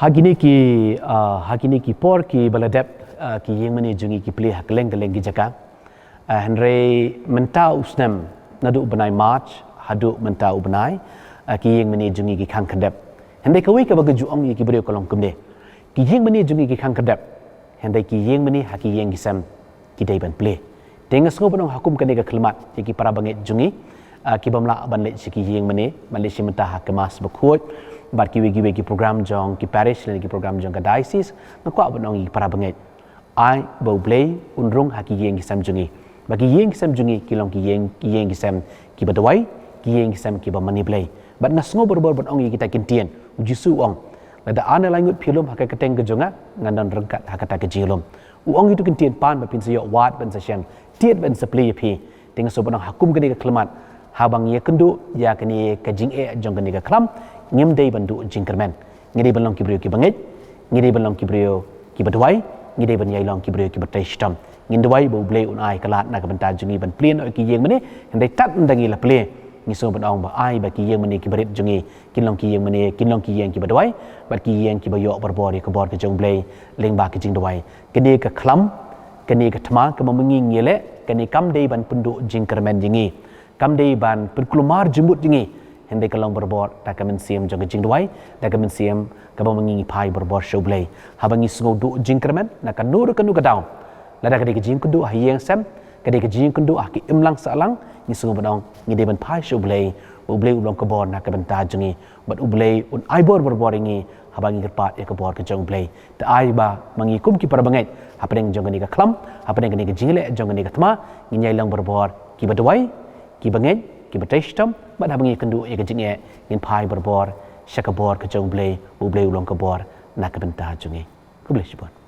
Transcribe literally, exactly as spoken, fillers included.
Ha kine ki, ah, ha kine ki por ki ba la dep, ah, ki ïing mane jong ngi ki plie ha kylleng kylleng ki jaka. Ah, hynrei mynta u snem naduh u bnai March haduh mynta u bnai, ah, ki ïing mane jong ngi ki khang khyrdep. Hynrei kawei kaba ka ju ong ïa ki briew ka long kumne. Ki ïing mane jong ngi ki khang khyrdep. Hynrei ki ïing mane ha ki ïing ki sem ki dei ban plie. Te nga sngew ban ong ha kum kane ka khyllipmat ïa ki para bangeit jong ngi, ah, ki bym lah ban leit sha ki ïing mane, ban leit sha mynta ha ki mass bakhuid bad kiwei kiwei ki program jong ki parish lane ki program jong ka diocese. Nga kwah ban ong ïa ki para bangeit, ai ba U Blei un rung ha ki ïing ki sem jong ngi. Ba ki ïing ki sem jong ngi ki long ki ïing, ki ïing ki sem kiba duwai, ki ïing ki sem kiba mane Blei. Bad nga sngew barabor ban ong ïa kita ki ktien. U Jisu u ong, lada ar ne lai ngut phi lum ha ka kyrteng ka jong nga, ngan don ryngkat ha kata ka jinglum. U ong ïa kita ki ktien, pan ba phin sa ïoh, wad ban sa shem, tied ban sa plie ïa phi. Te nga sngew ban ong ha kum kane ka khyllipmat, haba ngi ïakynduh ïa kane ka jingeh jong kane ka khlam, ngim dei ban duh jingkyrmen. Ngi dei ban long ki briew kiba ngeit, ngi dei ban long ki briew kiba duwai, ngi dei ban ïai long ki briew kiba trei shitom. Ngin duwai ba U Blei un ai ka lad na ka bynta jong ngi ban plie noh ïa ki ïing mane. Hynrei tad ynda ngi la plie, ngi sngew ban ong ba ai ba ki ïing mane kiba rit jong ngi kin long ki ïing mane, kin long ki ïing kiba duwai bad ki ïing kiba ïoh barabor ïa ka bor ka jong U Blei lyngba ka jingduwai. Kane ka khlam, kane ka thma kaba ma ngi ngi leh, kane kam dei ban pynduh jingkyrmen ïa ngi, kam dei ban pynkulmar jingmut ïa ngi. Hynrei ka long barabor da ka mynsiem jong ka jingduwai, da ka mynsiem kaba ma ngi ngi phai barabor sha U Blei. Haba ngi sngew duh jingkyrmen na kano re kano ka daw, lada ka dei ka jingïakynduh ha ïing sem, ka dei ka jingïakynduh ha ki imlang sahlang, ngi sngew ban ong ngi dei ban phai sha U Blei, ba U Blei u long ka bor na ka bynta jong ngi. Bad U Blei un ai bor barabor ïa ngi haba ngi kyrpad ïa ka bor ka jong U Blei. Te ai ba ma ngi kum ki para bangeit, hapdeng jong kane ka khlam, hapdeng kane ka jingleh jong kane ka thma, ngin ïai long barabor kiba duwai, kiba ngeit, kiba trei shitom, bad haba ngi ïakynduh ïa ka jingeh, ngin phai barabor sha ka bor ka jong U Blei, ba U Blei u long ka bor na ka bynta jong ngi. Khublei shibun.